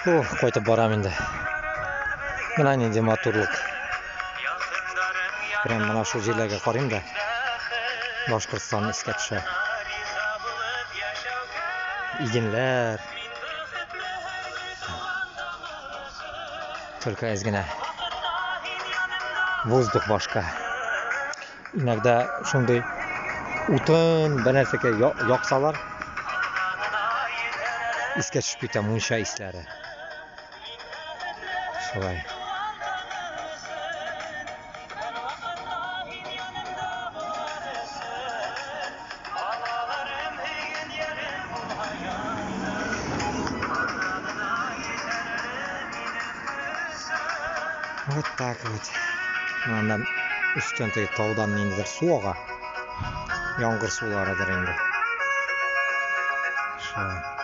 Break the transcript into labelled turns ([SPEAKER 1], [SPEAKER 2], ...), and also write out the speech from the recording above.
[SPEAKER 1] Фух, кайтып барам инде. Менә нинди матурлык. Прям менә шул җирләргә карыйм да, Башкортстан искә төшә. Игенләр. Только әз генә воздух башка. Иногда шундый утын бер нәрсәгә яксалар, искә төшеп китә мунча исләре. Шулай. Вот так вот. Моннан өстән теге таудан ниндидер су ага. Яңгыр суларыдыр инде. Шулай.